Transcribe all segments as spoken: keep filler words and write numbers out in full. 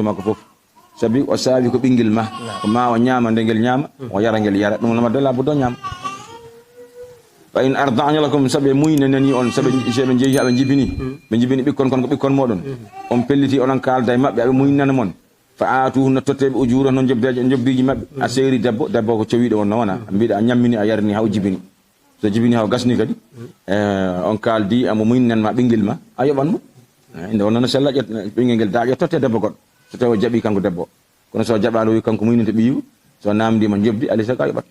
Makko fof. Sabi o saawi ko ɓinngel ma. Ko ma o ñaama nde ngel ñaama, o yara ngel yara. Ɗum no ma dola bo do ñaama. Fa in arda'na lakum, so ɓe muynanani on, so ɓe, so ɓe njehi, aɓe njibini. Ɓe njibini ɓikkon kon ko ɓikkon moɗon. On pelliti, onon kaalda e maɓɓe, aɓe muynana mon. Fa aatuhunna, totte ɓe ujuurahunna, njobdeeje, njobdiiji maɓɓe. A seeri debbo, debbo ko cowiiɗo wonno wona. Mbiɗa a ñammini, a yarni, haw jibini. So jibini haw gasni kadi, eh, on kaaldi, amo muynnan ma ɓinngel ma, a yoɓan mo. Eh, nde wonno no sella, ƴet, ɓinngel ngel daaƴa, totte debbo goɗɗo. So tawi o jaɓi kanko debbo. Kono so jaɓaano, wi kanko muyninte ɓiyu, so namndima njobdi, alay sago a yoɓat.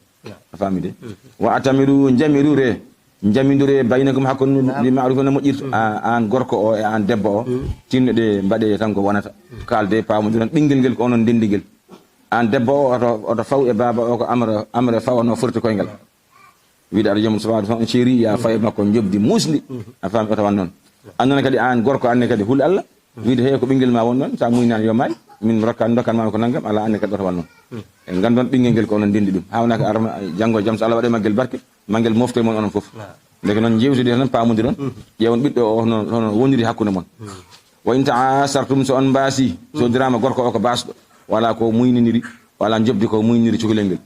A faami de? Wa atamiru, njamiru re, njamindure baynakum hakkunde bi ma'ruf no moƴƴirta. A, an gorko o e an debbo o, tinno ɗe mbaɗe tan ko wonata. Kaalde, paamondiron ɓinngel ngel ko onon ndendi ngel. An debbo o, oto, oto faw e baaba o ko amre, amre fawa no forti koyngal. Wiide aɗa joom so waɗa tan chéri, ya faye makko njobdi musndi. A faami, oto wan noon. Annana kadi an gorko, anne kadi hul Allah. Wiide he ko ɓinngel ma won noon, sa muynani yo maay, min rokkan, dokkan ma ko nanngam, ala, anne kadi oto wan noon. E nganndon ɓinngel ngel ko onon ndenndi ɗum. Hawnaka arma janngo e jam so Allah waɗe maggel barke, maggel mofte mon onon fof. Ndeke noon njewtidi tan paamondiron, ƴeewon ɓiɗɗo o hono, hono woniri hakkunde mon. Wa in ta'asartum, so on mbaasi, so dirama gorko o ko baasɗo, wala ko muyniniri, wala njobdi ko muyniri cukalel ngel.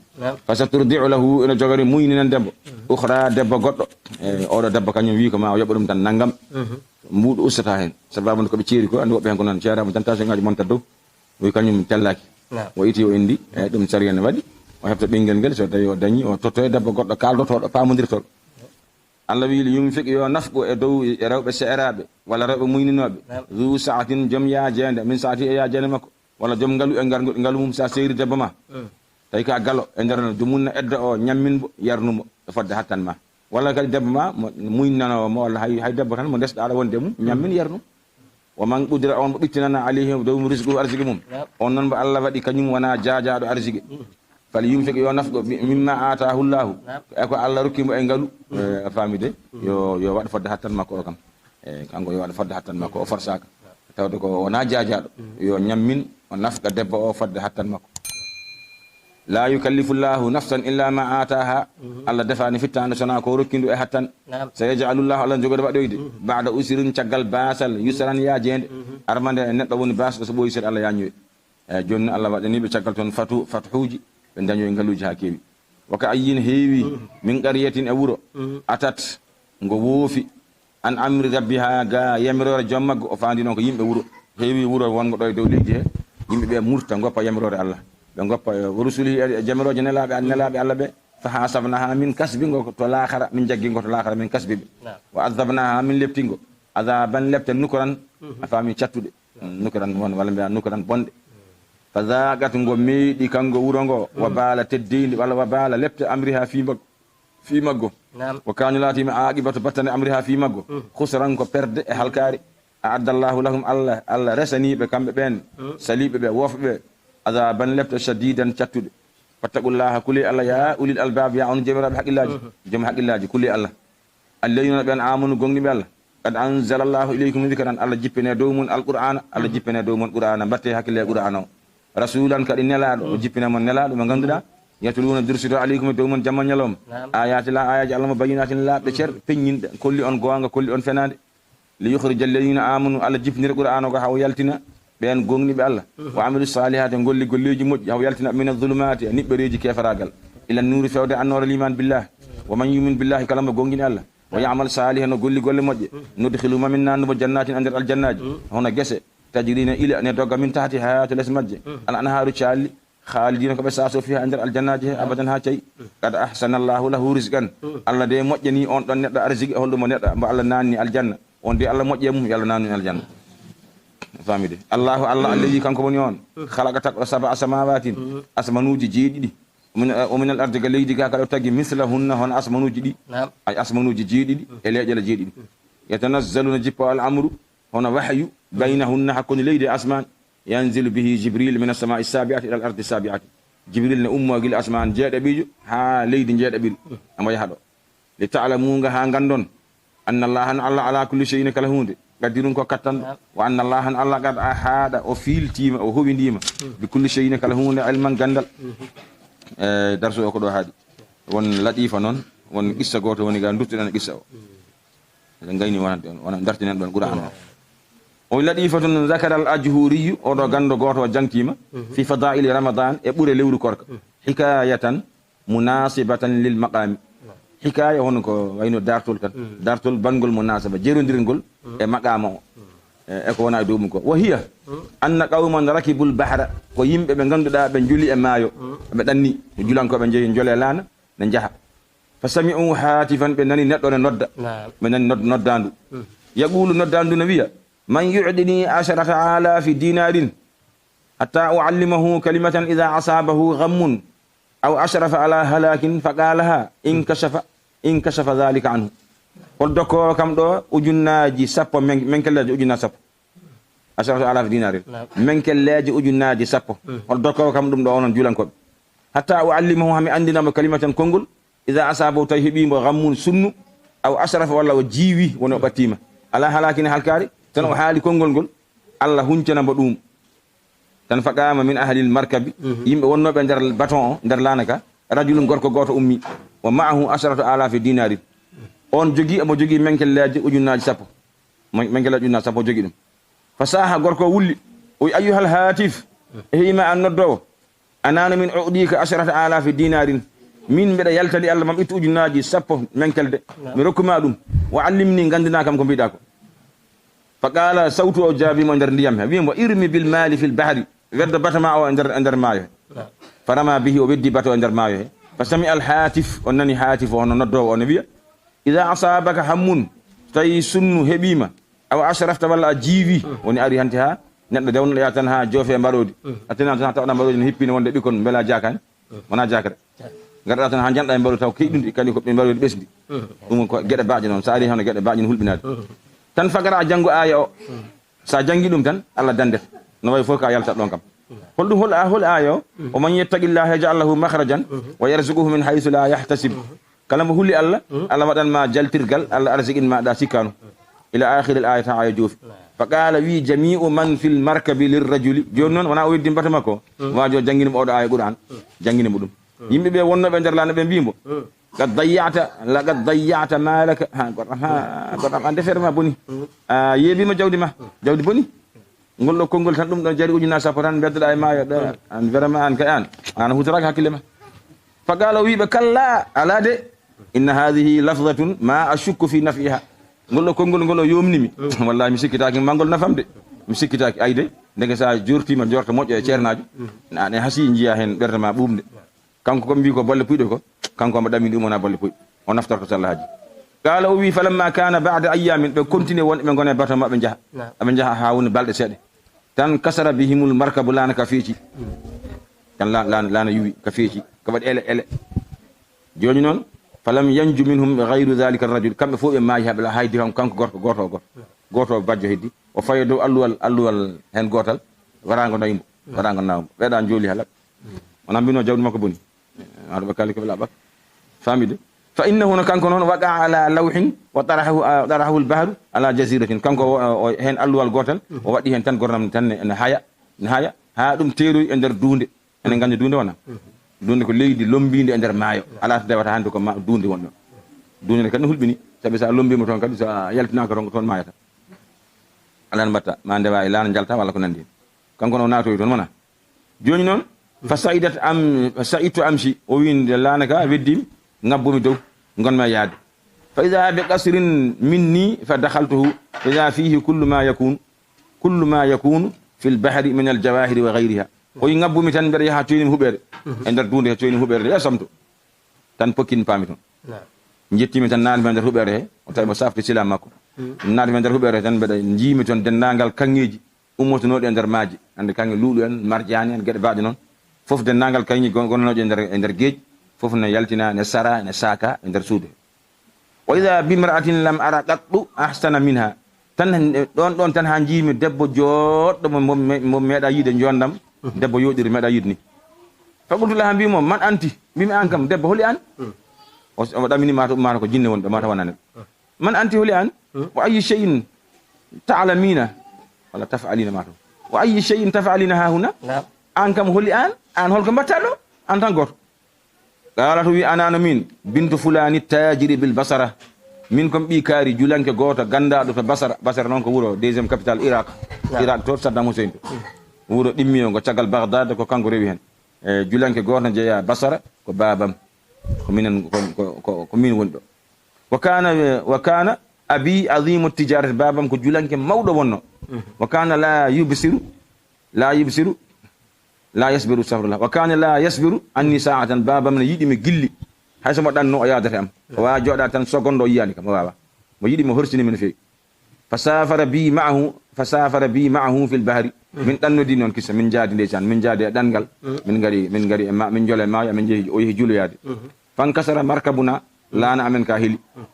Fa saturdi'u lahu, ene jogori muyninan debbo. Ukhra, debbo goɗɗo. E oɗo debbo kañum wi ko ma o yoɓa ɗum tan nanngam. Mbuuɗu ustata heen. Sababu nde ko ɓe ceeri ko, anndi woɓɓe heen ko noon. Ceeraama tan tension ngaji monta dow. Wi kañum tellaaki. O iti o indi, e ɗum sariya ne waɗi. O heɓta ɓinngel ngel, so tawi o dañi, o totto e debbo goɗɗo kaaldotooɗo, paamondirtooɗo. Allah wi, "Li yunfiq, yo nafqu e dow e rewɓe seeraaɓe, walla rewɓe muyninooɓe. Zu sa'atin, joom yaajeende, min sa'ati e yaajeende makko, walla joom ngalu e ngar-, ngalu mum, sa seeri debbo ma. Tawi ka galo, e nder dumunna edda o, ñammin mo, yarnu mo, e fodde hattan ma. Walla kadi debbo ma, mo muynanoowo mo, walla hay, hay debbo tan mo ndesɗa aɗa wonde mum, ñammin yarnu. Wa man qudira, on mo ɓittinana, alayhi, dow mum, rizquhu, arsigi mum. On noon mo Allah waɗi kañum wona jaajaaɗo arsigi. Fal yunfiq, yo nafqu, mi-, mimma aataahu Llahu. E ko Allah rokki mo e ngalu. Eh, a faami de? Yo, yo waɗ fodde hattan makko o kam. Eh, kanko yo waɗ fodde hattan makko, o forsaaka. Tawde ko wona jaajaaɗo. Yo ñammin, o nafqa debbo o fodde hattan makko. La yukallifu Llahu nafsan illa ma aataaha. Allah defaani fittaande sona ko rokkindu e hattan. Sayaj'alu Llahu, Allah jogori waɗoyde. Ba'da usrin, caggal baasal, yusran, yaajeende. Armande e neɗɗo woni baasɗo, so ɓooyi seeɗa Allah yañoyi. Eyi, jooni Allah waɗani ɓe caggal toon fatu, fathuuji, ɓe dañoyi ngaluuji haa keewi. Wa ka ayyin, heewi, min qaryatin, e wuro, atat, ngo woofi, an amri rabbiha, ga yamiroore joom maggo, o faandi noon ko yimɓe wuro. Heewi wuro wonngo ɗo e dow leydi he, yimɓe ɓe murta, ngoppa yamiroore Allah. Ɓe ngoppa, eh, wa rusulihi, e, e jamirooje nelaaɓe, nelaaɓe Allah ɓe. Fa hasabnaha, min kasbi ngo to laakhara, min jaggi ngo to laakhara, min kasbi ɓe. Wa azabnaha, min lepti ngo. Azaban, lepte, nukran, a faami, cattuɗe. Nukran won, walla mbiya nukran bonɗe. Fa zaqat, ngo meeɗi kango wuro ngo, wa bala teddeyndi, walla wa bala lepte, amriha, fii maggo, fii maggo. Wa kana, laatima, aqibatu, battane, amriha, fii maggo, khusran, ko perde e halkaare. A'adda Allahu lahum, Allah, Allah resani ɓe kamɓe ɓen, saliɓe ɓe, wofɓe ɓe, azaban, lepte, shadidan, cattuɗe. Fattaqullaha, kule Allah, ya ulil albab, ya on jomiraɓe haqqillaaji, joom haqqillaaji, kule Allah. Alladhina, ɓen, amanu, gonɗinɓe Allah. Qad anzala Allahu ilaykum dhikran, Allah jippine dow mon Alqur'ana, Allah jippine dow mon Qur'ana, mbatte hakkille e Qur'ana o. Rasulan, kadi nelaaɗo, o jippine mon nelaaɗo mo ngannduɗaa, yatluna, dursito, alaykum, dow mon, jamma ñalawma. Ayati la, ayaji Allah mo, bayyinatin, laaɓɗe cer, peññinɗe, kolli on goonga, kolli on fenaande. Li yukhrija alladhina amanu, Allah jippinira Qur'ana o ko haw yaltina ɓen gonɗinɓe Allah. Wa amilu salihati, golli golleeji moƴƴi, haw yaltina min adh-dhulumati, e niɓɓereeji keferaagal. Ila nuri, fewde annoore liman billah. Wa man yu'min billahi, kala mo gonɗini Allah. Wa ya'mal salihan, o golli golle moƴƴe. Nudkhilu, ma min nannumo, jannatin, e nder aljannaaji. Hono gese. Tajri, ne ila, ne dogga, min tahtiha, to les majje. Al anharu, caalli. Khalidina, ko ɓe saso, fiha, e nder aljannaaji he, abadan, haa cayi. Qad ahsana Allahu lahu rizqan. Allah de moƴƴani on ɗon neɗɗo arziki, holɗum o neɗɗo mo Allah nanni aljanna. On de Allah moƴƴe mum, yo Allah nannu en aljanna. Faami de. Allahu Allah, alladhi, kanko woni on. Khalaqa, tagɗo, sab'a samawatin, asmanuuji jeeɗiɗi. Min, o min al ardi, ga leydi ga, kala o tagi, mislahunna, hono asmanuuji ɗi. Ay asmanuuji jeeɗiɗi, e leeƴele jeeɗiɗi. Yatanazzalu, no jippo al amru, hono wahyu, baynahunna, hakkunde leydi e asmaan. Yanzilu bihi Jibril min as-samaa'i as-saabi'ati ila al-ardi as-saabi'ati. Jibril ne ummo gila asmaan jeeɗaɓiijo haa leydi jeeɗaɓiri. Omo yaha ɗo. Li ta'lamu, nga haa nganndon. Anna Allaha, no Allah, ala kulli shay'in, kala huunde. Qadirun, ko kattanɗo. Wa anna Allaha, no Allah, qad ahaaɗa, o fiiltiima, o howindiima. Bi kulli shay'in, kala huunde, ilman, ganndal. E darsu o ko ɗo haaɗi. Won latifa noon, won qissa gooto woni ga, duttuɗen qissa o. Eɗen ngayni wonande on, wona dartinen ɗon Qur'an o. O laɗifatun zakara al ajhuriyu, oɗo ganndo gooto o jangtiima, fi fadaili Ramadan, e ɓure lewru korka. Hikayatan munasibatan lil maqami. Hikaya hono ko wayno dartol tan. Dartol banngol munasaba, jerondirgol e maqama o. E, e ko wona e dow mum ko. Wa hiya anna qawman rakibul bahra, ko yimɓe ɓe ngannduɗaa ɓe njuli e maayo, ɓe ɗanni, ko julankooɓe njehi njole laana, ne njaha. Fa sami'u hatifan, ɓe nani neɗɗo ne nodda. Naam. Ɓe nani nod-, noddaandu. Yaqulu, noddaandu ne wiya, man yu'dini asharata alafi dinarin hatta u'allimahu kalimatan idha asabahu ghammun aw ashrafa ala halakin fa qalaha inkashafa, inkashafa dhalika anhu. Hol dokkoowo kam ɗo ujunnaaji sappo men-, menkelleeje ujunnaaji sappo. Asharatu alafi dinarin. Naam. Menkelleeje ujunnaaji sappo. Hol dokkoowo kam ɗum ɗo onon juulankooɓe. Hatta u'allimahu, hami anndina mo kalimatan konngol. Idha asabahu, tawi heɓii mo ghammun sunnu. Aw ashrafa, walla o jiiwi, woni o ɓattiima. Ala halakin, halkaari. Tan o haali konngol ngol. Allah huncana mo ɗum. Tan fa qama min ahlil markabi. Yimɓe wonnooɓe nder baton o, nder laana ka. Rajulun, gorko gooto ummi. Wa ma'ahu asharatu alafi dinarin. On jogii, omo jogii menkelleeje ujunnaaji sappo. Men-, menkelleeje ujunnaaji sappo o jogii ɗum. Fa saha, gorko o wulli. O wi, ayyuhal hatif. E hima an noddoowo. Anana min u'dika asharata alafi dinarin. Min mbeɗa yaltani Allah mam ittu ujunnaaji sappo menkelde. Mi rokkuma ɗum. Wa allimni, nganndina kam ko mbiɗa ko. Fa qala, sawtu o jaabimo e nder ndiyam he. Wi mo, irmi bil mali fil bahri. Weddo batama o e nder, e nder maayo he. Fa rama bihi, o weddi bato e nder maayo he. Fa sami al hatif, o nani hatif o hono noddoowo o ne wiya, idha asabaka hammun, so tawi sunnu heɓima, aw ashrafta, walla a jiiwi, woni ari hanti ha neɗɗo dewnoɗo ya tan ha joofe mbaroodi. A tinan tan ha tawɗa mbaroodi ne hippini wonde ɓikkon mbela jakani. Wona jakre. Garɗa tan ha janɗa e mbaroodi taw keyɗundi kadi ko ɓe mbaroodi ɓesdi. Ɗum ko geɗe baaɗe noon. Sa ari hono geɗe baaɗe ne hulɓinaade. Tan fagara a janngo aaya o. Sa janngi ɗum tan, Allah dandete. No wayi fof ka yaltat ɗon kam. Hol ɗum, hol a-, hol aaya o? O man yattaqillaha yaj'al lahu makhrajan wa yarzuquhu min haythu la yahtasib. Kala mo huli Allah, Allah waɗan ma jaltirgal, Allah arsiqin ma ɗa sikkano. Ila akhiril ayati, ha aaya joofi. Fa qala, wi jami'u man fil markabi lir rajuli. Jooni noon, wona o weddi mbata makko. Waajo janngini mo oɗo aaya Qur'an. Janngini mo ɗum. Yimɓe ɓe wonnooɓe nder laana ɓe mbii mo, qad dayya'ta, laqad dayya'ta malaka. Ha, goɗɗo, ha, goɗɗo, an defere ma boni. A yeeɓima jawdi ma. Jawdi boni. Ngol ɗo konngol tan ɗum ɗo jari ujunnaji sappo tan beddoɗa e maayo ɗo. An vraiment an kay an. An hutoraki hakkille ma. Fa qala, o wiiɓe, kalla, ala de. Inna hadhihi lafzatun ma ashukku fi naf'iha. Ngol ɗo konngol ngol o yomnimi. Wallahi mi sikkitaki ma ngol nafam de. Mi sikkitaki ay de. Ndeke sa jortima jorto moƴƴo e ceernaajo. Na ne hasi njiya hen ɓerde ma ɓuuɓnde. Kanko ko mbi ko bolle puyɗe ko, kanko omo ɗamini ɗum wona bolle puyɗe. O naftorto so Allah haaji. Qala, o wi, falamma kana ba'da ayyamin, ɓe continue won, ɓe gona e bato maɓɓe njaha. Naam. Aɓe njaha ha woni balɗe seeɗa. Tan kasara bihimul markabu, laana ka feeci. Tan la-, laana, laana yuwi ka feeci, ka waɗi ele, ele. Jooni noon, falam yanju minhum ghayru dhalika ar-rajul. Kamɓe fof ɓe maayi, haɓe la-, hay diram kanko gorko, gooto o gooto. Gooto o bajjo heddi. O fayi dow alluwal, alluwal hen gootal. Waraango nawi mo. Waraango nawa mo. Ɓeeɗa jooli hala. Wona mbino jawdi makko boni. Aɗa ɓe kaali ko ɓe laaɓaka. Famide. Fa innahu, no kanko noon, waqa ala lawhin wa tarahahu, tarahahu al-bahru ala jaziratin. Kanko o, o, hen alluwal gootal, o waɗi hen tan gordam tan ne, ne haya, ne haya, haa ɗum teeroyi e nder duunde. Enen nganndi duunde wona? Duunde ko leydi lombiinde e nder maayo. Alaa to dewata hannde ko ma-, duunde wonno. Duunde ne kadi ne hulɓini, sabi so a lombiima toon kadi, so a yaltinaaka toon, ko toon maayata. Alaa no mbaɗta, ma ndewa e laana njalta walla ko nanndi hen. Kanko no naatoyi toon wona? Jooni noon, fa sa'idat am, fa sa'idtu amshi, o wi nde laana ka weddimi, ngabbumi dow, ngonmi e yaade. Fa idha bi qasrin minni fa dakhaltuhu, fa idha fihi kullu ma yakun, kullu ma yakunu fil bahri min al jawahiri wa ghayriha. O wi ngabbumi tan mbeɗa yaha coynimi huɓeere. E nder duunde he coynimi huɓeere nde, ya samto. Tan pokkin paami toon. Naam. Njettimi tan naatmi e nder huɓeere he, o tawi mo safti sila makko. Naatmi e nder huɓeere he tan mbeɗa njiimi toon denndaangal kaŋŋeeji ummotonooɗi e nder maaje, hannde kaŋŋe luuɗu en, marjaani en, geɗe baaɗe noon. Fof denndaangal kaŋŋe gon-, gonnooɗe e nder, e nder geej, fof ne yaltina, ne sara, ne saaka e nder suudu. Wa idha bimra'atin lam ara qattu ahsana minha. Tan ɗon, ɗon tan haa njiimi debbo jooɗɗo mo, mo, mo meeɗa yiide njoondam, debbo yooɗiri meeɗa yiide ni. Fa qultu laha, mbiimi mo, man anti? Mbiimi, aan kam, debbo, holi aan? O, o ɗamini mata, mata ko jinne woni ɗo, mata wona neɗɗo. Man anti, holi aan? Wa ayyi shay'in ta'lamina, walla taf'alina mata. Wa ayyi shay'in taf'alina hahuna? Naam. Aan kam, holi aan? Aan holko mbaɗta ɗo? Aan tan gooto. Qalat, wi, ana no min, bintu fulani tajiri bil basara. Min kon ɓii kaari julanke gooto ganndaaɗo to Basara. Basara noon ko wuro deuxième capitale Irak. Naam. Irak to Saddam Hussein to. Wuro ɗimmiyo ngo caggal Bagdad ko kanko rewi heen. E julanke gooto jeyaa Basara ko baabam. Ko minen, ko, ko, ko, ko min woni ɗo. Wa kana, wa kana abi azimu tijarati, baabam ko julanke mawɗo wonno. Mhm. Wa kana la yubsiru, la yubsiru, la yasbiru, astaghfirullah. Wa kana la yasbiru anni sa'atan, baabam ne yiɗi mi gilli. Hay so mo ɗanno o yaadata am. O waawa jooɗa tan seconde o yiyaani kam, o waawa. Mo yiɗi mo horsini min feewi. Fa safara bi ma'ahu, fa safara bi ma'ahu fil bahri. Mm. Min ɗannodi noon kisa, min njaadi ndeysaan, min njaadi e ɗanngal. Mm. Min ngari, min ngari e ma, min njole maayo, min njehi, o yehi juloyaade. Mhm. Fankasara markabuna, laana amen ka heli. Mm.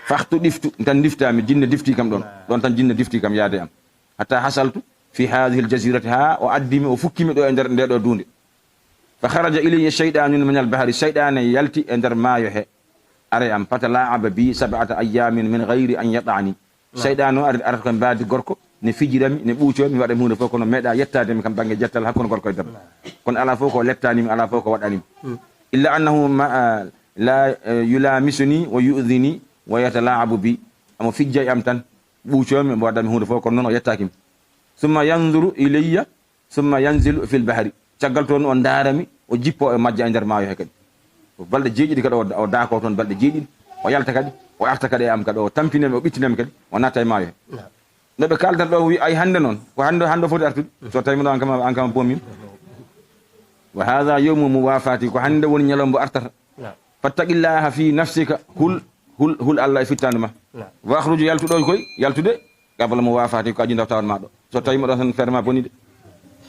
Faxtu ɗiftu, tan ndiftaami, jinne difti kam ɗoon. Ah. Ɗoon tan jinne difti kam yaade am. Hatta hasaltu fi hadhihi al jazirati, haa o addi mi, o fukki mi ɗo e nder nde ɗo duunde. Fa kharaja ilayya shaytanun min al bahri, seyɗaane yalti e nder maayo he, are am, fatala'aba bi sab'ata ayyamin min ghayri an yata'ani. Naam. Seyɗaane o ari, arata ko mbaadi gorko, ne fijira mi, ne ɓuucoo mi, waɗa mi huunde fof, kono meeɗa yettaade mi kam bannge jettal hakkunde gorko e debbo. Naam. Kono alaa fof ko lettaani mi, alaa fof ko waɗani mi. Hmm. Illa annahu ma, ah, la, eh, yulamisuni wa yu'dhini wa yatala'abu bi. Omo fijja e am tan, ɓuucoo mi, omo waɗa mi huunde fof, kono noon o yettaaki mi. Thumma yanzuru ilayya, summa yanzilu fil bahri. Caggal toon o ndaara mi, o jippo e majja e nder maayo he kadi. Ko balɗe jeeɗiɗi kadi o, o daako toon balɗe jeeɗiɗi. O yalta kadi, o arta kadi e am kadi, o tampina mi, o ɓittina mi kadi, o natta e maayo he. Naam. No ɓe kaaldan ɗo, wi ay hannde noon, ko hannde, hannde o foti artude. So tawi miɗo an kam, an kam boomim. Wa hadha yawmu muwafati, ko hannde woni ñalawma mbo artata. Naam. Fattaqillaha fi nafsika, hul, hul, hul Allah e fittaandu ma. Naam. Wa akhruj, yaltu ɗo koy, yaltude. Qabla muwafati, ko adii ndawtawan ma ɗo. So tawi mo ɗo tan, feere ma boni de.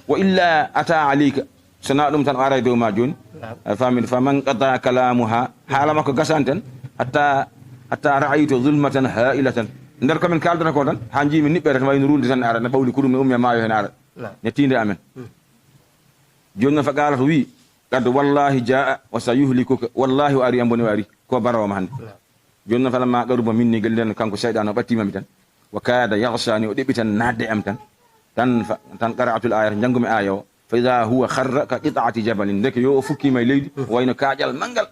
Wa illa ata alayka, so na ɗum tan o ara e dow ma jooni. Naam. A faami de, faman qada kalamuha, haala makko gasani tan, hatta, hatta ra'aytu zulmatan ha'ilatan. Nder ko min kaaldata ko tan, haa njiimi niɓɓere tan, wayno ruulde tan ne ara, ne ɓawli kurum, ne ummi e maayo heen ara. Naam. Ne tiinde amen. Hmm. Jooni noon fa qaalat o wii, qad wallahi jaa wa sayuhlikuka, wallahi o ari, am boni o ari, ko barawo ma hannde. Naam. Jooni noon, falamma qaruba minni, gila nden kanko seyɗaane o ɓattiima mi tan, wa kaada yaghshani, o ɗeɓɓi tan naatde e am tan, tan fa, tan qara'atul ayata, njanngumi aaya o, fa idha huwa kharra ka qit'ati jabalin, ndeke yo o fukkiima e leydi, wayno kaaƴal manngal.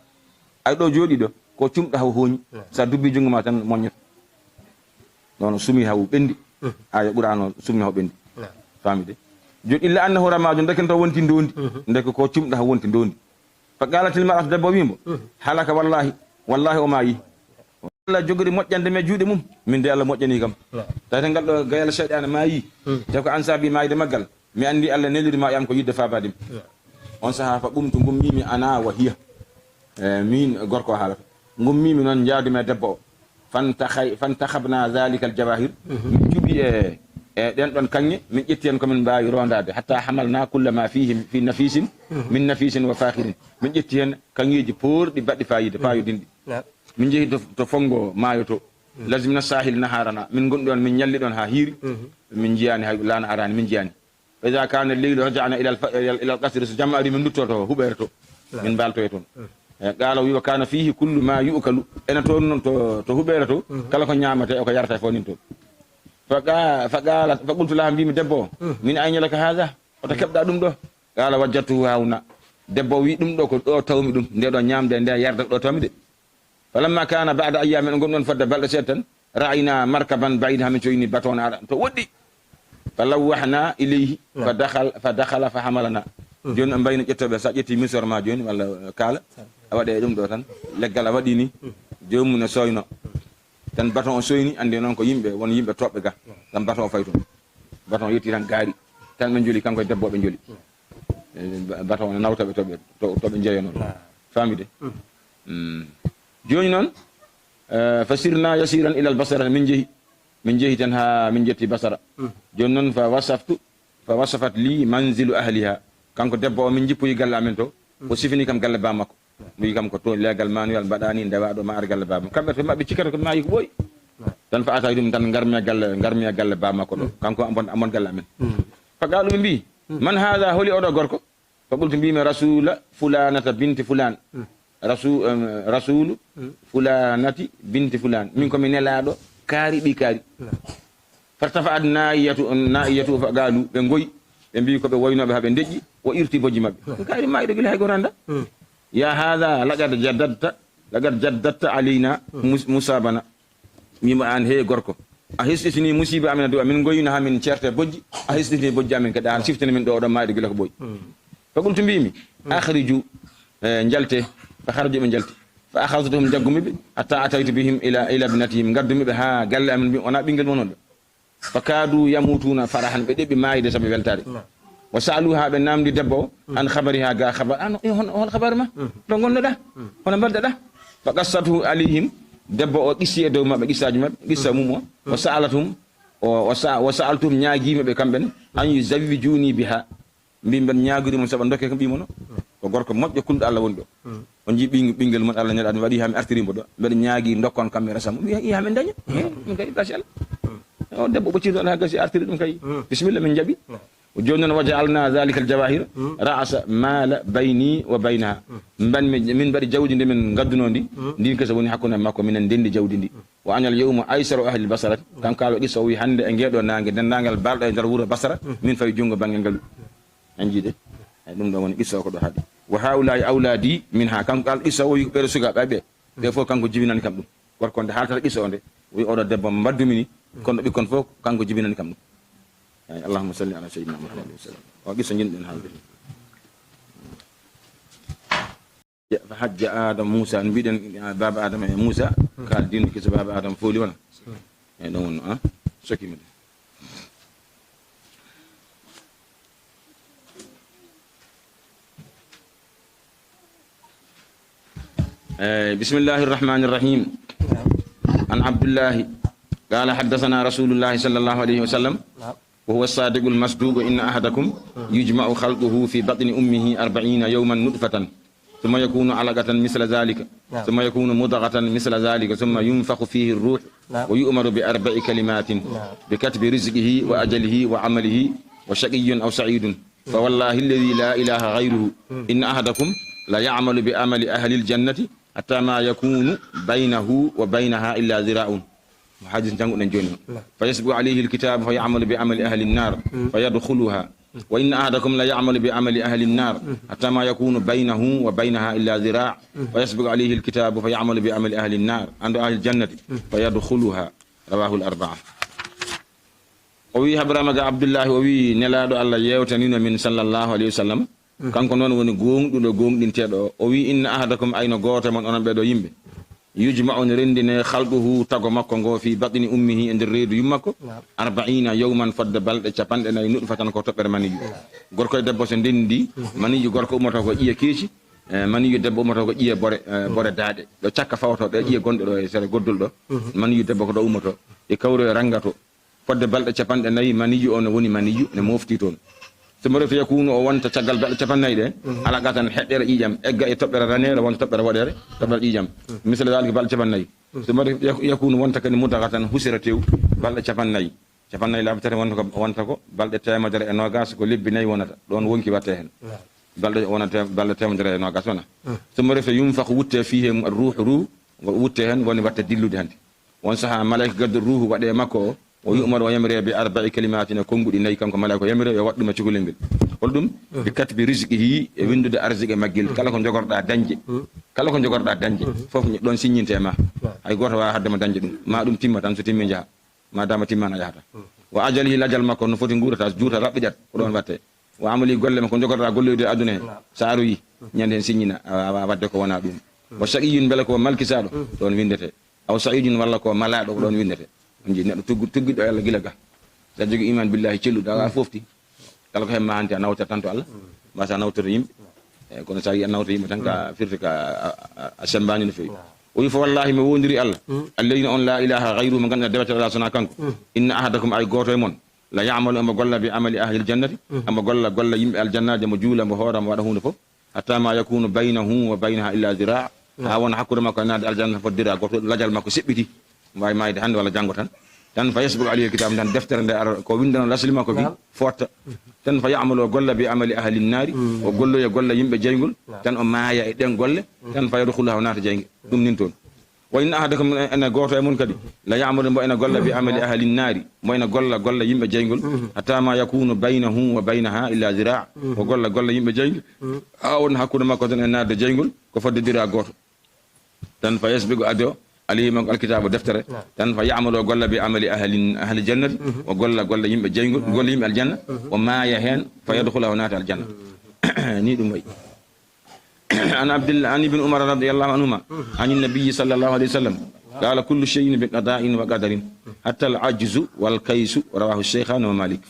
Ay ɗo jooɗii ɗo, ko cumɗa haw hooñi, so a dubbii junngo ma tan moññoto. Ɗoon o sumi haw ɓenndi, aaya Qur'aan o sumi haw ɓenndi. Faami de? Jooni illa annahu rama, jooni ndeke to wonti ndoondi, ndeke ko cumɗa haw wonti ndoondi. Fa qalatil mar'atu, debbo o wii mbo, halaka wallahi, wallahi o maayi. Allah jogori moƴƴande mi e juuɗe mum, min de Allah moƴƴanii kam. Naam. Tawi tan ngal ɗo gayal seyɗaane maayi, te ko an saabi maayde maggal, mi anndi Allah neliri ma e am ko yiɗde faabaade mi. Naam. On sahaa fa qumtu, ngummiimi ana wa hiya. E, miin gorko o haalata. Ngummiimi noon njaadumi e debbo o. Fantahay-, fantahabna dhalika al jawahir. Min cuɓi e, e ɗeen ɗoon kaŋŋe, min ƴetti heen ko min mbaawi roondaade. Hatta hamalna kulla ma fihi, fi nafisin, min nafisin wa fakhirin. Min ƴetti heen kaŋŋeeji poorɗi, baɗɗi faayiida, faayodinɗi. Naam. Min njehi to, to fonngo maayo to. Lazimna sahil naharana. Min ngondi ɗoon, min ñalli ɗoon haa hiiri. Min njiyaani hay laana araani, min njiyaani. Fa idha kana al-laylu raja'na ila al-fa-, ila al-, ila al-qasri, so jamma ari min ndutto to huɓeere to. Min mbaalto e toon. E, qala, wi, wa kana fihi kullu ma yu'kalu. Ena toon noon to, to huɓeere to, kala ko ñaamata e ko yarata e fof nin toon. Fa qa-, fa qalat, fa qultu laha, mbimi debbo o, min ayna laka hadha? Hoto keɓɗa ɗum ɗo? Qala, wajadtuhu hahuna. Debbo o wi, ɗum ɗo ko ɗo tawmi ɗum, nde ɗo ñaamde, nde yarda ko ɗo tawmi de. Falamma kana ba'da ayyamin, en ngonɗon fodde balɗe seeɗa tan, ra'ayna markaban ba'id, hamin coyni bateau ne ara to woɗɗi. Falawwahna ilayhi, fa dakhal-, fa dakhala fa hamalana. Jooni en mbayno ƴettoɓe, sa ƴetti misor ma jooni, walla, eh, kaala, a waɗe ɗum ɗo tan, leggal a waɗi ni, joomum ne soyno. Tan bateau o soyni, andi noon ko yimɓe, won yimɓe toɓɓe ga. Tan bateau o fayi toon. Bateau o yetti tan gaari. Tan ɓe njoli, kanko e debbo ɓe njoli. Eh, ba-, bateau o ne nawta ɓe to ɓe, to, to ɓe njeyono. Faami de? Mm. Jooni noon, eh, fa sirna yasiran ilal Basra, min njehi. Min njehi tan haa min njetti Basra. Jooni noon fa wasaftu, fa wasafat li manzilu ahliha. Kanko debbo o min njippoyi galle amen to. O sifini kam galle baa makko. Mo wi kam ko to leegal manuel mbaɗani ndewa ɗo ma ar galle baa mum. Kamɓe to maɓɓe cikkata ko maayi ko ɓooyi. Tan fa atay ɗum tan ngarmi e galle, ngarmi e galle baa makko ɗo. Kanko amon, amon galle amen. Fa qaalu ɓe mbi, man haada, holi oɗo gorko? Fa qultu, mbimi, rasula fulanata binti fulan. Rasu-, em, rasulu fulanati binti fulan. Min ko mi nelaaɗo kaari ɓi kaari. Fartafa'at naiyatu, naiyatu fa qaalu, ɓe ngoyi, ɓe mbi ko ɓe woynooɓe haa ɓe ndeƴƴi, o irti bojji maɓɓe. Ko kaari maayiɗo gila hay gooto annda. Ya haada, laqad jaddadta, laqad jaddatta alayna mus-, musabana. Wiimo, "Aan, hee gorko, a hisɗitini musiiba amen, a duwa min ngoyino haa min ceerta e bojji, a hisɗitini bojji amen kadi, a siftini min ɗo, oɗo maayɗo gila ko ɓooyi." Fa qultu, mbiimi, "Akhriju, eh, njalte." Fa kharaju, ɓe njalti. Fa akhadhtuhum, njaggumi ɓe, hatta ataytu bihim ila, ila ibnatihim, ngaddumi ɓe haa galle amen, mbiimi, "Wonaa ɓinngel mon on ɗo." Fa kaadu yamutuuna farahan, ɓe ɗeɓi maayde sabu weltaare. Naam. Wa sa'aluha, ɓe naamndi debbo o, an khabariha, ga khabar, "Aan, e hon, hol khabar ma? To ngonnoɗa? Hono mbaɗɗa?" Fa qassathu alayhim, debbo o qissi e dow maɓɓe, qissaaji maɓɓe, qissa mum o. Wa sa'alathum, o, wa sa-, wa sa'altuhum, ñaagiima ɓe kamɓe ne, an yuzawwijuni biha. Mbiimi, mbeɗa ñaagori mon sabu ndokke kam ɓiyi mon o. Ko gorko moƴƴo, kulɗo Allah woni ɗo. On njii ɓing-, ɓinngel mon, Allah nelaɗo mi waɗi haa mi artiri mo ɗo. Mbeɗa ñaagi ndokkon kam mi resa mo. Wiya, iya, min daña. He, ɗum kay, gasi Allah. O debbo ɓoccirɗo Allah, gasi artiri ɗum kay. Bisimilla, min njaɓi. Jooni noon, wa ja'alna dhalika al-jawahira ra'sa mala bayni wa baynaha. Mban mi, min mbaɗi jawdi ndi min ngaddunoo ndi. Ndin kesa woni hakkunde makko, minen ndenndi jawdi ndi. Wa ana al-yawma aysaru ahli al-Basrati. Kanko kaalo qissa o wi, hannde e ngeeɗo naange, denndaangal balɗo e nder wuro Basra, min fawi junngo bannge ngalu. En njii de? Eyi, ɗum ɗo woni qissa o ko ɗo haaɗi. Wa haula'i auladi minha. Kanko kaalo qissa o wi, ɓeɗo sukaaɓe ɓe, ɓe fof kanko jibinani kam ɗum. Gorko nde haaltata qissa o nde, wi, oɗo debbo mbaddumi ni, kono ɓikkon fof kanko jibinani kam ɗum. Eyi, allahumma salli ala sayyidina Muhammadin wa sallam. O qissa njiɗɗen haalde. Fa hajja Adam Musa, no mbiɗen, ah, baaba Adama e Musa, kaal diino kiso baaba Adama fooli wona. Eyi, ɗon wonno, ah, sokki mi de. Eh, bismillahi rahmani rahim. An Abdullahi, qala haddathana Rasulullahi sallallahu alayhi wa sallam. وهو الصادق المصدوق إن أحدكم يجمع خلقه في بطن أمه أربعين يوما نطفة ثم يكون علقة مثل ذلك ثم يكون مضغة مثل ذلك ثم ينفخ فيه الروح ويؤمر بأربع كلمات بكتب رزقه وأجله وعمله وشقي أو سعيد فوالله الذي لا إله غيره إن أحدكم ليعمل بعمل أهل الجنة حتى ما يكون بينه وبينها إلا ذراع. Hadis jannguɗen jooni o. Fa yasbiqu alayhi alkitabu fa ya'malu bi amali ahli an-nar fa yadkhuluha. Wa inna ahadakum la ya'malu bi amali ahli an-nar hatta ma yakunu baynahu wa baynaha illa dhira'. Fa yasbiqu alayhi alkitabu fa ya'malu bi amali ahli an-nar, ando ahli al-jannati, fa yadkhuluha. Rawahu al-arba'a. O wi habrama ga Abdullahi, o wi Nelaaɗo Allah yeewtanino min sallallahu alayhi wa sallam. Kanko noon woni gooŋɗuɗo gooŋɗinteeɗo o. O wi, inna ahadakum, ayno gooto e mon onon ɓeeɗo yimɓe, yujma'u, no renndine, khalquhu, tago makko ngo, fi batni ummihi, e nder reedu yummakko, arba'ina yawman, fodde balɗe capanɗe nayi, nutfatan, ko toɓɓere maniyu. Gorko e debbo so ndenndi, maniyu gorko ummoto ko ƴiye keeci, eh, maniyu debbo ummoto ko ƴiye bore, eh, bore daaɗe. Ɗo cakka fawto ɗo, ƴiye gonɗe ɗo e sere goddol ɗo, maniyu debbo ko ɗo ummoto. E kawro e ranngato. Fodde balɗe capanɗe nayi, maniyu o no woni maniyu, ne mofti toon. Summa ref yakunu, o wonta caggal balɗe capanɗe nayi ɗe, alaqatan, heɗɗere ƴiiƴam, egga e toɓɓere raneere, wonta toɓɓere woɗeere, toɓɓere ƴiiƴam. Misla daalika, balɗe capanɗe nayi. Summa ref yak-, yakunu, wonta kadi mudagatan, husira tew, balɗe capanɗe nayi. Capanɗe nayi laabi tati wonta ko, wonta ko balɗe teemedere e noogaas, ko lebbi nayi wonata. Ɗoon wonki watte heen. Balɗe wonata, balɗe teemedere e noogaas wona. Summa ref yunfakhu, wutte fii heen ruuhu, ruuhu, wutte heen, woni watte dillude hannde. Won sahaa, malayka gaddo ruuhu waɗe makko o, o yu'maru, o yamire bi arba'i kalimatin, e konnguɗi nayi, kanko malayka o yamire yo waɗ ɗum e cukalel ngel. Hol ɗum? Bi katbi rizqihi, e winndude arzike maggel. Kala ko jogorɗa dañde, kala ko jogorɗa dañde, fof ɗon siññinte e ma. Hay gooto waawaa haɗde ma dañde ɗum. Ma ɗum timma tan, so timmi njaha. Ma dama timmana yahata. Wa ajalihi, lajal makko no foti nguurata, juuta raɓɓiɗat, ko ɗoon watte. Wa amali, golle ma, ko jogorɗa golloyde e aduna he. Sa aroyi, ñande heen siññina, a waawaa waɗde ko wonaa ɗum. Wa shaqiyyun, mbele ko malkisaaɗo, ɗoon winndete. Aw sa'idun, walla ko malaaɗo, ko ɗoon winndete. On njii neɗɗo tuggu-, tuggiɗo e Allah gila ga. Sa jogii iman billahi celluɗo, a fofti. Kala ko hemma hanti a nawtat tan to Allah. Mbasa nawtoto yimɓe. E kono sa yi a nawta yimɓe tan ka firti ka a, a, a sembaani no feewi. O wi fa wallahi mi wondiri Allah. Alladhi on la ilaha ghayruhu, mo ganduɗa deweteɗo ala sona kanko. Inna ahadakum, ay gooto e mon, la ya'malu, omo golla bi amali ahli aljannati. Omo golla golle yimɓe aljannaji, mo juula, mo hoora, mo waɗa hunde fof. Hatta ma yakunu baynahu wa baynaha illa zira'. Haa wona hakkunde makko e naatde aljanna fodde zira' gooto, lajal makko seɓɓiti. Waawi maayde hannde walla janngo tan. Tan fa yasbiqu alayhi kitab, tan deftere nde ara ko winndano lasli makko ki footta. Tan fa ya'malu, o golla bi amali ahli nnaari, o golloya golle yimɓe jeyngol. Tan o maaya e ɗen golle. Tan fa yadkhuluha, o naata jeyngol. Ɗum nin toon. Wa inna ahadakum, ene gooto e mon kadi, la ya'malu, mbo ene golla bi amali ahli nnaari, mbo ene golla golle yimɓe jeyngol, hatta ma yakunu baynahu wa baynaha illa zira', o golla golle yimɓe jeyngol, haa won hakkunde makko tan e naatde jeyngol, ko fodde zira' gooto. Tan fa yasbiqu, ado, Alayhim alkitabu, deftere. Naam. Tan fa ya'malu, o golla bi amali ahli, ahli jannati, o golla golle yimɓe jeyngol, golle yimɓe aljanna, o maaya heen, fa yadkhula, o naata aljanna. Ni ɗum wayi. An Abdillah, an Ibn Umar radiyallahu anhuma, an Nabiyyi sallallahu alayhi wa sallam, qala: "Kullu shay'in bi qada'in wa qadarin, hatta al-ajzu wal kaysu." Rawahu Shaykhan wa Malik.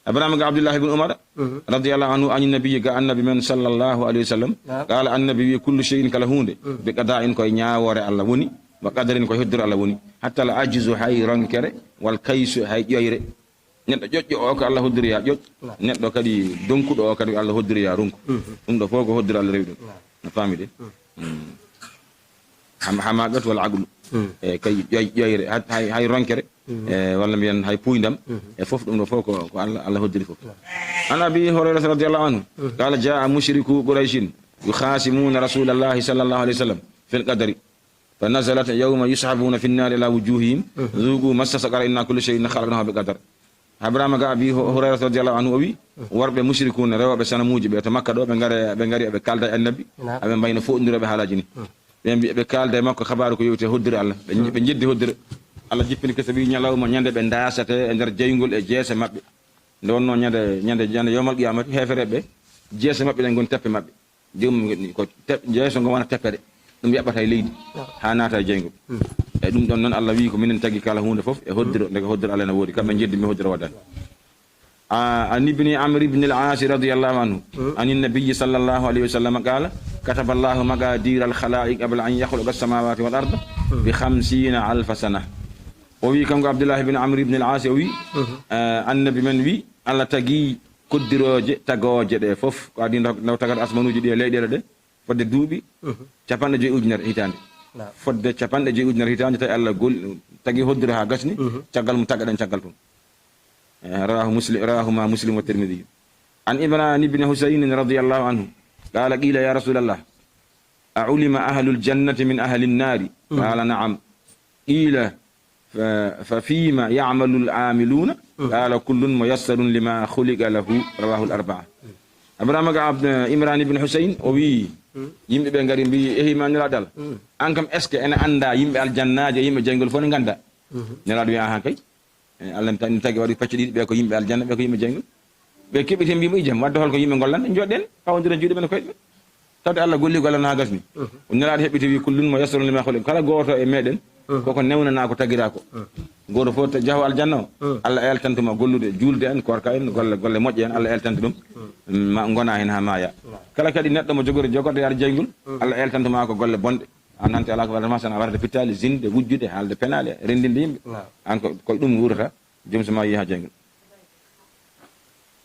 Abrahama ga Abdullah ibn Umar, radiyallahu anhu, an Nabiyyi, ga Annabi men sallallahu alayhi wa sallam, naam, qala, Annabi wi: "Kullu shay'in, kala huunde, bi qada'in, koye ñaawoore Allah woni, wa qadarin, koye hoddiro Allah woni, hatta al-ajzu, hay ronkere, wal kaysu, hay ƴoyre." Neɗɗo ƴoƴƴo o ko Allah hoddiriya ƴoƴ. Naam. Neɗɗo kadi donkuɗo o kadi ko Allah hoddiriya ronku. Ɗum ɗo fof ko hoddiro Allah rewi ɗum. Naam. No faami de? Mm. Ham-, hamaqatu wal aqlu. E kay ƴoy-, ƴoyre, hay, hay, hay ronkere, e walla mbiyen hay puydam, e fof ɗum ɗo fof ko, ko Allah, Allah hoddiri fof. Naam. An Abi Hurayrata radiyallahu anhu, qala: "Jaa mushriku Qurayshin yukhasimuna Rasulallahi sallallahu alayhi wa sallam fil qadari." Fa nazalat: "Yawma yushabuna fi nnaari ala wujuhihim, dhuqu massa saqara, inna kulla shay'in khalaqnahu bi qadar." Abrahama ga Abi Hu-, Hurayrata radiyallahu anhu o wi, worɓe mushrikuuna, rewɓe sanamuuji ɓe to Makka ɗo, ɓe ngare, ɓe ngari ɓe kalda e Annabi, naam, aɓe mbayno foɗndirooɓe haalaaji ni. Ɓe mbi-, ɓe kalda e makko kabaaru ko yowti e hoddire Allah. Ɓe, ɓe njeddi hoddire. Allah jippini kese wi ñalawma ñande ɓe ndaasete e nder jeyngol e jeese maɓɓe. Nde wonno ñande, ñande, ñande yawmal qiyamati, heefereɓe, jeese maɓɓe ɗen ngoni teppe maɓɓe. Joomum ko te-, jeeso ngo wona teppere, ɗum yaɓɓata e leydi, haa naata e jeyngol. E ɗum ɗon noon, Allah wi'i ko minen tagi kala huunde fof e hoddiro, ndeke hoddiro Allah ene woodi, kamɓe njeddi mi hoddiro waddani. A, an Ibni Amr ibn al-As radiyallahu anhu, an Nabiyyi sallallahu alayhi wa sallam qala: "Kataba Allahu maqadira al-khalaiq qabla an yakhluqa as-samawati wal arda bi khamsina alfa sana." O wi kanko Abdullah ibn Amr ibn al-As, o wi, eh, Annabi men wi, Allah tagi koddirooje tagooje ɗe fof, ko adii ndaw, ndaw tagata asmanuuji ɗi e leyɗeele ɗe, fodde duuɓi capanɗe joyi ujunere hitaande. Naam. Fodde capanɗe joyi ujunere hitaande, tawi Allah gol-, tagi hoddiro haa gasni, caggal mum taggaɗen caggal tun. Eh, rawahu Muslim, rawahuma Muslim wa Tirmidhi. An Imran ibn Husayn radiyallahu anhu, qala: "Qila ya Rasulallah, a ulima ahlul jannati min ahlin nari?" Qala: "Na'am." Qila: "Fa, fa fima ya'malul amiluna?" Qala: "Kullun muyassarun lima khuliqa lahu." Rawahul arba'a. Abrahama ga Abd-, Imran ibn Husayn, o wi, yimɓe ɓe ngari mbi, "Ehi ma Nelaaɗo Allah, an kam, est-ce que ene annda yimɓe aljannaaji e yimɓe jeyngol fof ne ngannda?" Nelaaɗo wi, "Ahan kay." E, Allah ne ta-, ne tagi waɗi pecce ɗiɗi, ɓe ko yimɓe aljanna, ɓe ko yimɓe jeyngol. Ɓe keɓiti mbi mo, "Ijam, wadde holko yimɓe ngollan? Jooɗɗen, pawondiren juuɗe men koyɗe men." Tawde Allah golli golle no haa gasni. O Nelaaɗo heɓɓiti wi, "Kullun muyassarun lima khuliqa." Kala gooto e meɗen, koko newnana ko tagira ko. Gooto fof to jaho aljanna o, Allah eltantuma gollude, juulde en, koorka en, golle, golle moƴƴe en, Allah eltanta ɗum. Ma ngona hen haa maaya. Kala kadi neɗɗo mo jogori, jogorde yaade jeyngol, Allah eltantuma ko golle bonɗe. An hanti alaa ko waɗata ma, sana warde pittaali, zinde, wujjude, haalde penaale, renndinde yimɓe. Naam. An ko, ko ɗum wuurata, joom so ma yeeha jeyngol.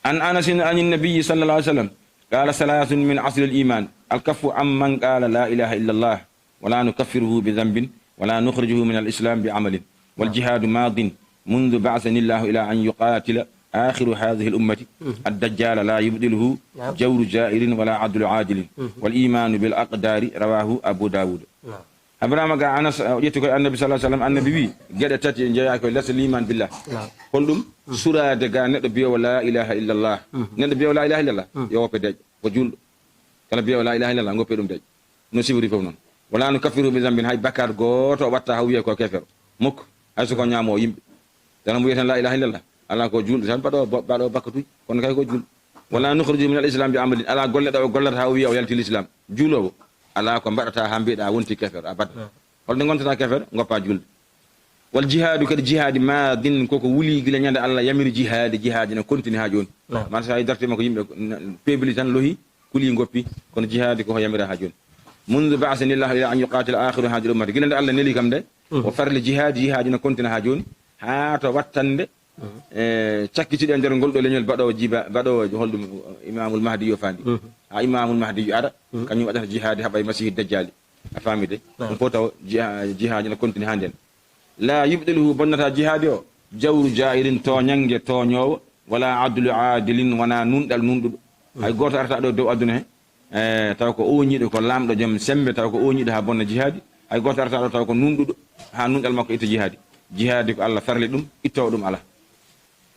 An Anasin anin Nabiyyi sallallahu alayhi wa sallam, qala: "Thalathun min asli al-iman, al-kaffu amman qala la ilaha illa Allah, wa la nukaffiruhu bi dhanbin, wa la nukhrijuhu min al-islam bi amalin, wal jihadu madin, mundhu ba'athani Allahu ila an yuqatila akhiru hadhihi al-ummati, ad-dajjal la yubtiluhu jawru ja'irin wa la adlu adilin, wal imanu bil aqdari." Rawahu Abu Dawud. Naam. Abrahama ga Anas, o ƴetti koye Annabi sallallahu alayhi wa sallam, Annabi wi, geɗe tati e jeeya koye les liman billah. Naam. Holɗum? Suraade ga neɗɗo biyowo la ilaha illallah. Neɗɗo biyowo la ilaha illallah, yo woppe deƴƴo, ko juulɗo. Kala biyowo la ilaha illallah, ngoppe ɗum deƴƴo. No sifori fof noon. Wala nukaffiru bi zambin, hay bakkaat gooto o watta haa wiya ko kefero. Mukk, hay so ko ñaamo yimɓe. Tan mo wiyeten la ilaha illallah, ala ko juulɗo tan, baɗo, baɗo bakkatuji, kono kay ko juulɗo. Wala nukhriju min al-islam bi amalin, ala golle ɗe o gollata haa o wiya o yalti l'islam. Juuloowo, ala ko mbaɗata haa mbiɗa wonti kefero, abada. Holde ngontata kefero? Ngoppa juulde. Wal jihadu kadi, jihadi madin, koko wuli gila ñande Allah yamiri jihadi, jihadi ne kontini haa jooni. Naam. Man sa dartima ko yimɓe na-, pebli tan lohi, kuli ngoppi, kono jihadi ko yamira haa jooni. Mundu ba'athani Allahu ila an yuqatila akhiru hadhihi al-ummati. Gila nde Allah neli kam nde, o farli jihadi, jihadi ne kontina haa jooni, haa to wattande, e cakkitiɗo e nder ngol ɗo leñol baɗowo jiba, baɗowo holɗum, Imamul Mahdi yo fandi. Ha Imamul Mahdi yo ara, kañum waɗata jihadi haɓa e Masihi Dajjali. A faami de? Naam. Ɗum fof taw jiha-, jihadi ne kontini haa nden. La yubdiluhu, bonnata jihadi o, jawru jairin, tooñange tooñoowo, wala adlu adilin, wona nunɗal nunɗuɗo. Hay gooto arata ɗo dow aduna he, e, taw ko ooñiiɗo, ko laamɗo joom sembe, taw ko ooñiiɗo haa bonna jihadi. Hay gooto arata ɗo taw ko nunɗuɗo, haa nunɗal makko itta jihadi. Jihadi ko Allah farli ɗum, ittoowo ɗum alaa.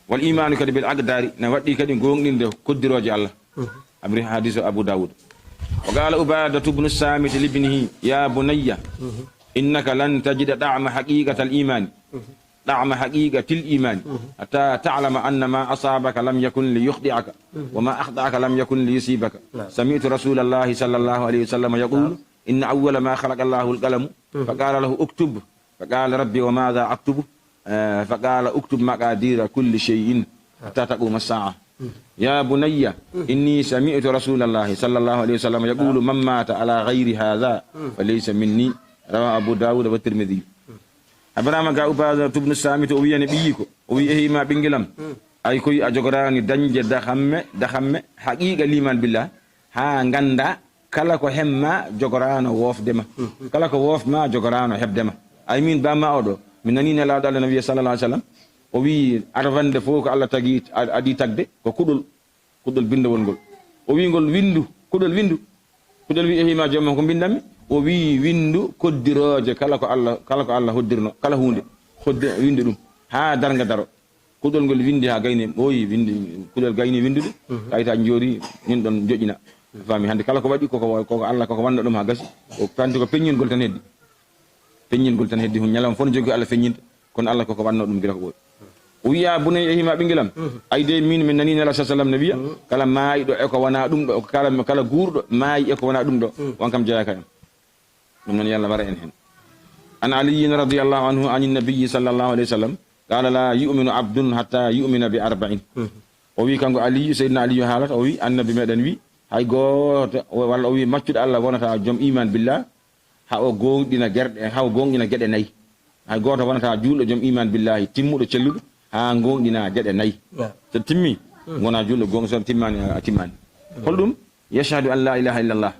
Wal imanu kadi bil aqdari, ne waɗɗi kadi gooŋɗinde koddirooje Allah. Abri hadisu Abu Dawud. Wa qala Ubadatu bnu Samit libnihi, ya bunayya, إنك لن تجد طعم حقيقة الإيمان، طعم حقيقة الإيمان، حتى تعلم أن ما أصابك لم يكن ليخطئك، وما أخطأك لم يكن ليصيبك. نعم. سمعت رسول الله صلى الله عليه وسلم يقول: نعم. إن أول ما خلق الله القلم، فقال له: اكتب. فقال: ربي، وماذا أكتب؟ آه، فقال: اكتب مقادير كل شيء حتى تقوم الساعة. يا بني، إني سمعت رسول الله صلى الله عليه وسلم يقول: من مات على غير هذا فليس مني. رواه أبو داود والترمذي. Abrahama ga Ubaada tubnu Saamit, o wi'ani ɓiyiiko, o wi'i: "Ehi ma ɓingilam, ay koy a jogoraani dañde dahamme, dahamme haqiiqa liimaan billah, haa ngannda kala ko hemma jogoraano woofde ma. Kala ko woofma jogoraano heɓde ma." Ay min bamma oɗo, mi nani Nelaaɗo Allah nabiya sallallahu alaihi wasallam, o wi'i arwande fof ko Allah tagi, a-, adi tagde, ko kuɗol, kuɗol binndowol ngol. O wi'i ngol: "Winndu, kuɗol winndu." Kuɗol wi'i: "Ehi ma joomam, ko mbinndanmi?" O wi'i: "Winndu koddirooje kala ko Allah, kala ko Allah hoddirno, kala huunde, hodde, winndu ɗum haa darnga daro." Kuɗol ngol winndi haa gayni, ɓooyi winndi, kuɗol gayni winndude, kayitaaji njoori, min ɗon njoƴƴina. A faami, hannde kala ko waɗi, koko, koko Allah, koko wanno ɗum haa gasi. O tanti ko peññingol tan heddi. Peññingol tan heddi, hun ñalawma fof no jogii Allah feññinde, kono Allah koko wanno ɗum gila ko ɓooyi. O wi'i: "Ya bunayya, ehi ma ɓingilam, ay de min, min nani Nela sallallahu alaihi wasallam no wi'a, kala maayɗo e ko wona ɗum ɗo, kala, kala guurɗo maayi e ko wona ɗum ɗo, on kam jeyaaka en." Ɗum noon, yo Allah wara en heen. An Aliyyin radiyallahu anhu anin nabiyyi sallallahu alayhi wa sallam, qaala: "Laa yu'minu abdun hatta yu'mina bi arba'in." O wi, kanko Aliyu, Seydina Aliyu haalata, o wi, Annabi meɗen wi, hay gooto, walla o wi, maccuɗo Allah wonata joom iman billah, haa o gooŋɗina gerɗe, haa o gooŋɗina geɗe nayi. Hay gooto wonata juulɗo joom iman billahi, timmuɗo, celluɗo, haa gooŋɗina geɗe nayi. Naam. So timmi, ngona juulɗo gooŋ, so timmaani, a timmaani. Holɗum? Yashhadu an la ilaha illallah.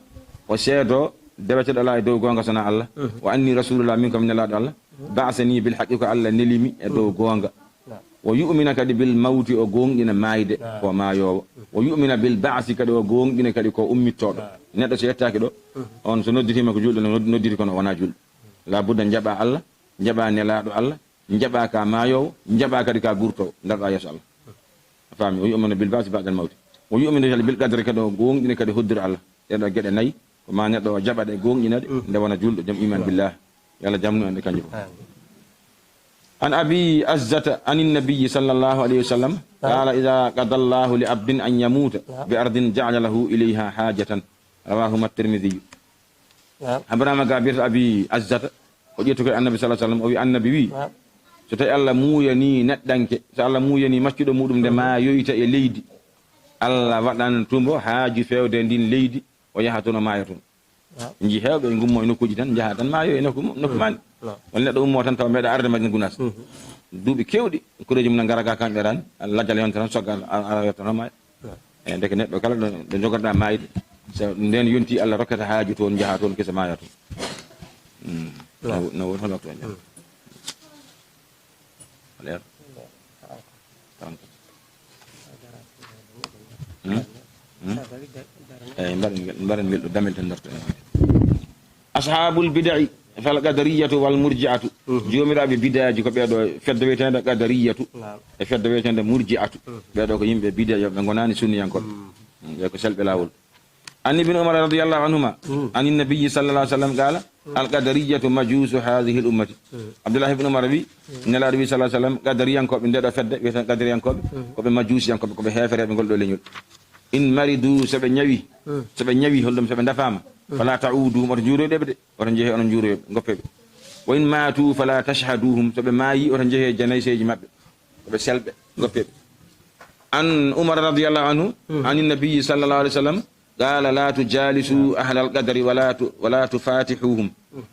O seedo deweteɗo alaa e dow goonga sona Allah. Wa anni rasulullah, min ko mi nelaaɗo Allah. Ba'asani bil haqqi, ko Allah nelimi e dow goonga. Naam. Wa yu'mina kadi bil mawti, o gooŋɗina maayde, ko maayoowo. Wa yu'mina bil ba'si, kadi o gooŋɗina kadi ko ummittooɗo. Naam. Neɗɗo so yettaaki ɗo, on so nodditiima ko juulɗo, nod-, nodditi kono wonaa juulɗo. La budda njaɓa Allah, njaɓa nelaaɗo Allah, njaɓa ka maayoowo, njaɓa kadi ka guurtoowo, darɗa yeeso Allah. A faami? O yu'minu bil ba'si ba'dal mawti. O yu'minu kadi bil qadri, kadi o gooŋɗina kadi hoddiro Allah. Ɗeɗo geɗe nayi, ko ma neɗɗo o jaɓa ɗe, gooŋɗina ɗe, nde wona juulɗo, joom iman billah. Yo Allah jamnu en ɗe kanjum fof. Amin. An Abi Azzata anin nabiyyi sallallahu alayhi wa sallam, naam, qala: "Idha qada Allahu li abdin an yamuta, naam, bi ardin ja'ala lahu ilayha hajatan." Rawahuma Tirmidhi. Naam. Abrahama ga biyata Abi Azzata, o ƴetti ko e Annabi sallallahu alaihi wasallam, o wi Annabi wi, naam, so tawi Allah muuyani neɗɗanke, so Allah muuyani maccuɗo muɗum nde maayoyta e leydi, Allah waɗan tumbo haaju fewde ndin leydi, o yaha toon, o maaya toon. Naam. Nji heewɓe ngummo e nokkuuji tan, njaha tan maayo e nokku, nokku maani. Naam. Won neɗɗo ummo tan tawa meeɗa arde Madina Gunaas. Mhm. Duuɓi kewɗi, koreeji mum na ngara ga kamɓe tan, lajal yonta tan, sogga ara, ara yonta tan maaya. Eyi, ndeke neɗɗo kala ɗo, ɗo jogorɗaa maayde, so ndeen yontii, Allah rokkata haaju toon, njaha toon, kesa maaya toon. Mm. No, no woni hono toon. Mm. Leer. Trente. Hmm? Hmm? Eyi, mbaɗen ngel, mbaɗen ngel ɗo damel tan darto en. Ashabul bid'i fal qadariyatu wal murji'atu. Mhm. Joomiraaɓe bid'aaji ko ɓeeɗo fedde wiyeteende qadariyatu, naam, e fedde wiyeteende murji'atu. Mhm. Ɓeeɗo ko yimɓe bid'a, yo ɓe ngonaani sunniyankooɓe. Mhm. Mm, ɓe ko selɓe laawol. An Ibn Umar radiyallahu anhuma, mm, anin nabiyyi sallallahu alaihi wasallam qala, mm, al qadariyatu majusu hadhihi al ummati. Mm. Abdullah ibn Umar wi, mm, Nelaaɗo wi sallallahu alaihi wasallam, qadariyankooɓe ndeeɗo fedde, wiyeteende qadariyankooɓe, mm, ko ɓe majusiyankooɓe, ko ɓe heefereeɓe ngol ɗo leñol. In maridu, so ɓe ñawi, mm, so ɓe ñawi, holɗum, so ɓe ndafaama, mm, fala ta'uduhum, oto njuuroy ɓe de, oto njehe onon njuuroyo ɓe, ngoppe ɓe. Wa in matu fala tashhaduhum, so ɓe maayi, oto njehe janayseeji maɓɓe, ko ɓe selɓe, ngoppe ɓe. An Umar radiyallahu anhu, mm, anin nabiyyi sallallahu alaihi wasallam, qala, la tujalisu ahlal qadri wala tu-, wala tufatihuhum.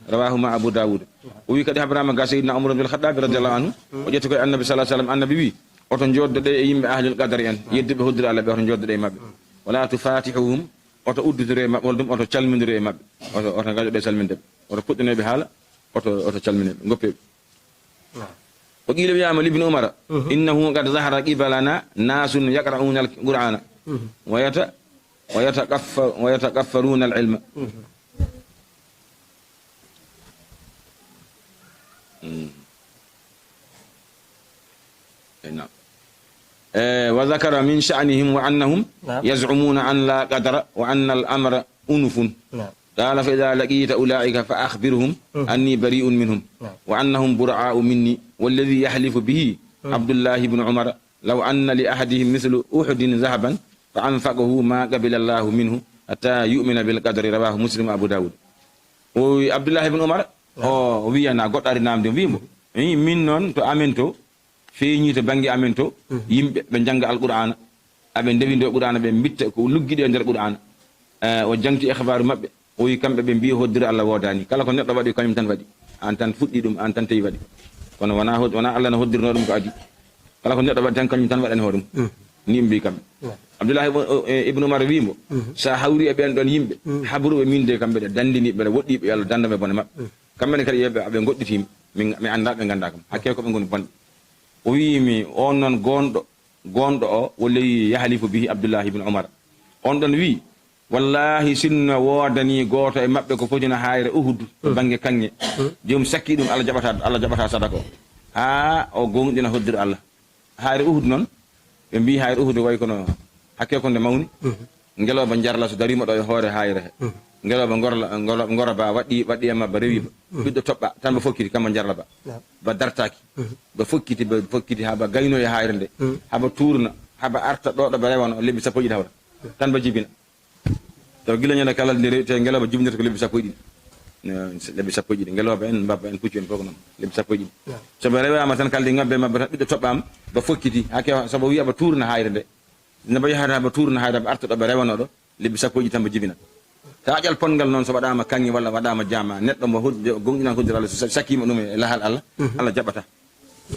Rawahuma Abu Dawud. O wi kadi habrama ga Seydina Umar ibn al-Khattab radiyallahu anhu, o ƴetti ko e Annabi sallallahu alaihi wasallam, Annabi wi, oto njoddo ɗe e yimɓe ahlul qadari en, yedduɓe hoddiro Allah ɓe, oto njoddo ɗe e maɓɓe. Wala tufatihuhum, oto udditiro e maɓɓe, holɗum, oto calmindiro e maɓɓe. Oto, oto ngaɗo ɗe salminde ɓe. Oto puɗɗino ɓe haala, oto, oto calmine ɓe, ngoppe ɓe. Naam. Wa qila wiyama li Ibn Umar, mhm, innahu qad zahara qibalana nasun yaqra'una al-Qur'ana, mhm, wa yata-, wa yataqaffa-, wa yataqaffaruna al-ilma. Mhm. Mm. Eh, naam. Eh, wa zakara min sha'nihim wa annahum, naam, yaz'umuna an la qadara wa anna al-amra unufun. Naam. قال: فإذا لقيت أولئك فأخبرهم أني بريء منهم وأنهم براء مني، والذي يحلف به عبد الله بن عمر لو أن لأحدهم مثل أحد ذهبا فأنفقه ما قبل الله منه حتى يؤمن بالقدر. رواه مسلم وأبو داود. O wi Abdullahi ibn Umar, o wiyana goɗɗo ari namde, o wi mo, "Ii, min noon to amen to, feeñi to bannge amen to, yimɓe ɓe njannga Alqur'aana, aɓe ndewindo Qur'aana, ɓe mbitta ko luggiɗi e nder Qur'aana." Eh, o jangti e xabaaru maɓɓe, o wi kamɓe ɓe mbiyi hoddira Allah woodaani. Kala ko neɗɗo waɗi, kañum tan waɗi. Aan tan fuɗɗi ɗum, aan tan tawi waɗi. Kono wonaa hod-, wonaa Allah no hoddirnoo ɗum ko adii. Kala ko neɗɗo waɗi tan, kañum tan waɗani hoore mum. Ni ɓe mbiyi kamɓe. Abdullahi ibn, o, e, Ibn Umar wi mo, "So a hawri e ɓeen ɗoon yimɓe, habaru ɓe min de kamɓe ɗe danndiniiɓe, ɓe woɗɗiiɓe, yo Allah dannda ɓe bone maɓɓe. Kamɓe ne kadi yeɓe, aɓe ngoɗɗitii mi, mi, mi anndaa ɓe nganndaa kam. Hakke ko ɓe ngoni bonɓe." O wi mi, "On noon goonɗo, goonɗo o, wallay yahlifu bihi Abdullahi ibn Umar. On ɗoon wi, wallahi sinno woodani gooto e maɓɓe ko foti no haayre Uhud to bannge kaŋŋe, joom sakki ɗum, Allah jaɓata, Allah jaɓata sadaka o." Haa o goongɗina hoddiro Allah. Haayre Uhud noon, ɓe mbiyi haayre Uhud wayi kono hakke ko nde mawni. Ngelooba njarla so dariima ɗo e hoore haayre he. Ngelooba ngorla, ngoro-, ngoroba waɗɗi, waɗɗi e mabba rewiba. Ɓiɗɗo toɓɓa, tan ba fokkiti, kamma njarla ba. Ba dartaaki. Ba fokkiti, ba fokkiti, haa ba gayno e haayre nde. Haa ba tuurna, haa ba arta ɗo, ɗo ba rewana, lebbi sappo e ɗiɗi hawra. Tan ba jibina. Taw gila ñande kala nde rewi, te ngelooba jibinirta ko lebbi sappo e ɗiɗi. Eh, lebbi sappo e ɗiɗi. Ngelooba en, mbabba en, puccu en, fof ko noon. Lebbi sappo e ɗiɗi. So ɓe rewaama tan, kaldi ngabbe mabba tan, ɓiɗɗo toɓɓaama, ba fokkiti. Haa kewa, sabu wiyama ba tuurna haayre nde. Nde ba yahata ba tuurna haayre, ba arta ɗo ɓe rewanoɗo, lebbi sappo e ɗiɗi tan ba jibina. Kaaƴal ponngal noon, so waɗaama kaŋŋe walla waɗaama jaama, neɗɗo mo hod-, goonɗinani hoddira Allah, so sa-, sakkiima ɗum e lahal Allah, Allah jaɓata.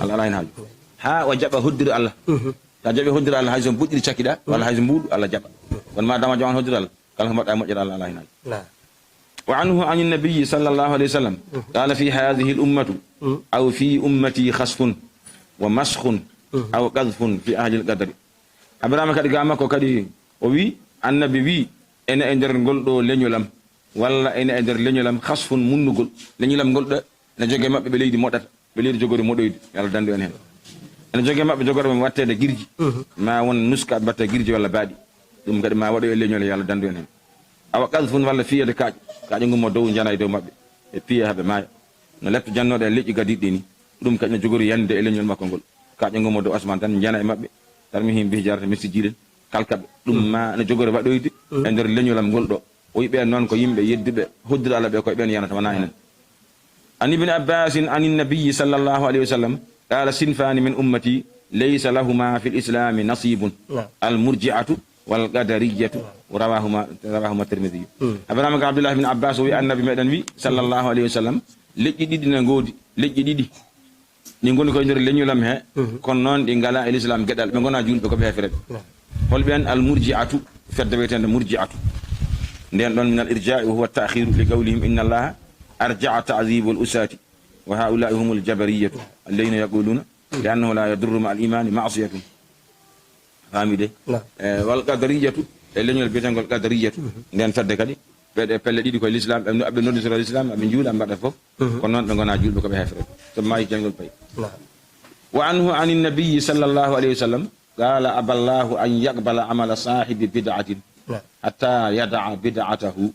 Allah alaa heen haaju. Haa o jaɓa hoddiro Allah. So a jaɓi hoddiro Allah, hay so mbuɗɗiri cakkiɗa, walla hay so mbuuɗu, Allah jaɓa. Kono ma dama jaɓan hoddiro Allah, kala ko mbaɗɗa e moƴƴere, Allah alaa heen haaju. وعنه عن النبي صلى الله عليه وسلم قال: في هذه الأمة أو في أمتي خسف ومسخ أو قذف في أهل القدر. Abrahama kadi ga makko kadi o wi, Annabi wi, ene e nder ngol ɗo leñol am, walla ene e nder leñol am khasfun, munnugol. Leñol am ngol ɗo, ene jogee maɓɓe ɓe leydi moɗata. Ɓe leydi jogori moɗoyde, yo Allah danndu en heen. Ene jogee maɓɓe jogorɓe mo waɗteede girji, ma won nuskaaɓe mbaɗta girji walla baaɗi. Ɗum kadi ma waɗoy e leñol, yo Allah danndu en heen. Awa qadfun, walla fiyeede kaaƴe, kaaƴe ngummo dow, njana e dow maɓɓe, ɓe piye haa ɓe maaya. No lepte jannooɗe e leƴƴi gadiiɗi ɗi ni, ɗum kadi no jogori yande e leñol makko ngol. Kaaƴe ngummo dow asmaan tan, njana e maɓɓe, tarmihim bi hijaaratin min sijjiilin, kalka ɓe. Ɗum ma no jogori waɗoyde e nder leñol am ngol ɗo. O wi ɓeen noon ko yimɓe yedduɓe hoddira Allah ɓe, koye ɓeen yanata, wonaa enen. عن ابن عباس عن النبي صلى الله عليه وسلم قال: صنفان من أمتي ليس لهما في الإسلام نصيب، نعم. المرجئة والقدرية. نعم. رواهما، رواهما الترمذي. مم. Abrahama ko Abdullah ibn Abbas o wi, Annabi meɗen wi, sallallahu alayhi wa sallam, leƴƴi ɗiɗi ne ngoodi, leƴƴi ɗiɗi. Ɗi ngoni koye nder leñol am he, kono noon ɗi ngalaa e lislaam geɗal, ɓe ngonaa juulɓe, ko ɓe heefereɓe. Hol ɓeen? Al murji'atu, fedde wiyeteende murji'atu. Nden ɗon min al irja'i wa huwa ta'khiru li qawlihim inna Allaha arja'a ta'dhib al usati wa ha'ula'i humul jabariyatu alladhina yaquluna li annahu la yadurru ma al imani ma'siyatun. Faami de? Naam. Eh, wal qadariyatu, e leñol biyeteengol qadariyatu. Nden fedde kadi, ɓe ɗe pelle ɗiɗi koye lislaam, ɓe no-, ɓe nodditoro lislaam, ɓe njuula, mbaɗa fof. Kono noon ɓe ngonaa juulɓe, ko ɓe heefereɓe. So maayi jangol pay. Naam. Wa anhu anin nabiyyi sallallahu alayhi wa sallam, qala: aba Allahu an yaqbala amala sahibi bid'atin hatta yada'a bid'atahu.